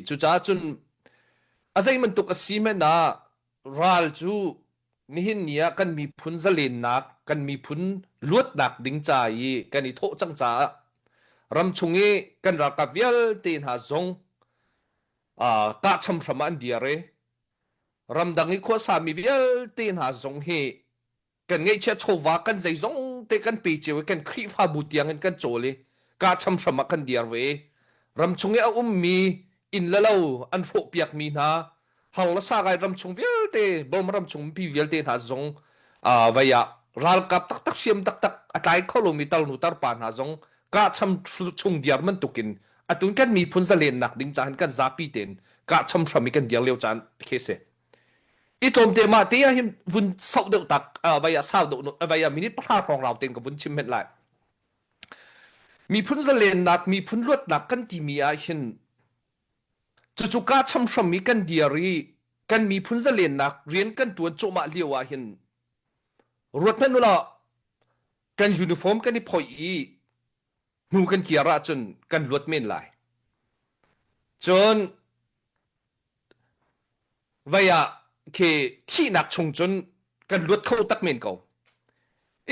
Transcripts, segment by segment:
Cucaah cun a zei bantuk a si hmanh ah ral cu nihin ni ah kan miphun zalennak, kan miphun luatnak ding ca i kan i thawh cang caah ramchung i kan ralkap vialte hna zong uh, kahcham hram ah an dir i ramdang i khuasami vialte hna zong hi kan ngeihchiah chawva kan zeizong te kan pe cio i kan Khrihfabu tiang in kan cawl i kahcham hram ah kan dir ve. Ramchung i a ummi inn le lo an hrawhpiakmi hna har le sakai ramchung vialte Burma ramchung mipi vialte hna zong uh, vei ah ralkap taktak hriam taktak a tlai kho lomi tarnu tarpa hna zong kahcham chung diar bantukin atun kan miphun zalennak ding cahan kan zapi tein kahcham hram i kan dir lio caan khi si. I tlawmte mah te ah hin vun sauh deuh tak vai ah sau deuh vai ah minute pahra hrawng rau tein ka vun chim hmenh lai. Miphun zalennak, miphun luatnak kan timi ah hin cucu ka cham hram i kan dir i kan miphun zalennak rian kan tuan cuahmah lio ah hin ruat hmanh ulaw kan uniform kan i phoih i hnu kan kir ahcun kan luat men lai. Cun Vei ah khi thihnak chung cun kan luat kho tak men ko.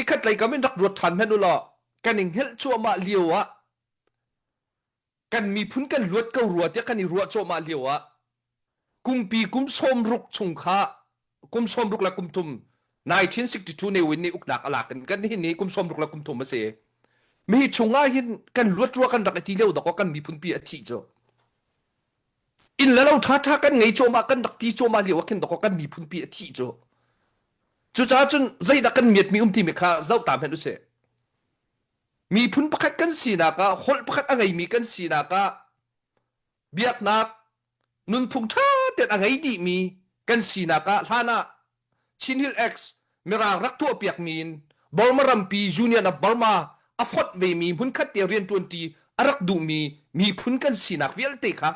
I khat lei kam in rak ruat ṭhan hmanh u law kan i hngelh cuahmah lio ah kan miphun kan luat ko rua tiah kan i ruah cuahmah lio ah kumpi kum 60 chung kha kum 60 le kum thum 1962 Ne Win nih uknak a lak in kan hin ni kum 60 le kum thum a si. Mi chung ah hin kan luat rua kan rak i ti lio dok kan miphun pi a thih cu. Inn le lo ṭhaṭha kan ngei cuahmah kan rak ti cuahmah lio ah khin dawkaw kan miphun pi a thih cu. Cucaah cun zeidah kan miatmi um timi kha zoh ta hmanh usih. Miphun pakhat kan sinak ah holh pakhat a ngeimi kan sinak ah biaknak nunphung ṭha tein a ngei dihmi kan sinak ah hlan ah Chin Hill X Mirang rak tuahpiakmi in Burma rampi Union of Burma a fonh vemi hmunkhat te rianṭuanṭi a rak duhmi miphun kan sinak vialte kha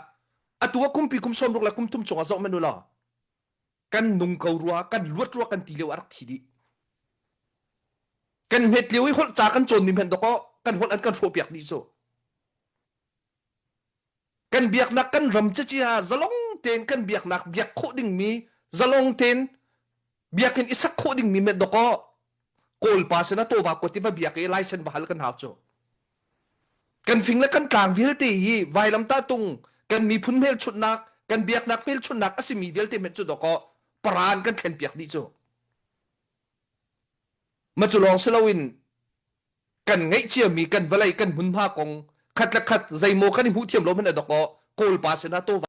atu ah kumpi kum 60 le kum thum chungah zoh hmanh u law kan nung ko rua kan luat rua kan ti lio a rak thi dih kan hmet lio i holh ca kan cawnmi hmanh dawkaw kan holh an kan hrawhpiak dih cu Kan biaknak kan ram cicia zalong tein kan biaknak biak khawh dingmi zalong tein biakinn i sak khawh dingmi met dawkaw Kawlpa sinah tawva kuat i va biak i license va hal kan hau cu. Kan fing le kan tlang vialte hi vailamtah tung kan miphun hmelchunhnak kan biaknak hmelchunhnak a simi vialte hmenh cu dawkaw paran kan thlen piak dih cu. Ma cu lawng si loin kan ngeih ciami kan vawlei kan hmunhma kong khat le khat zeimaw kan i hmuh thiam lo hmanh dawkaw Kawlpa sinah tawva.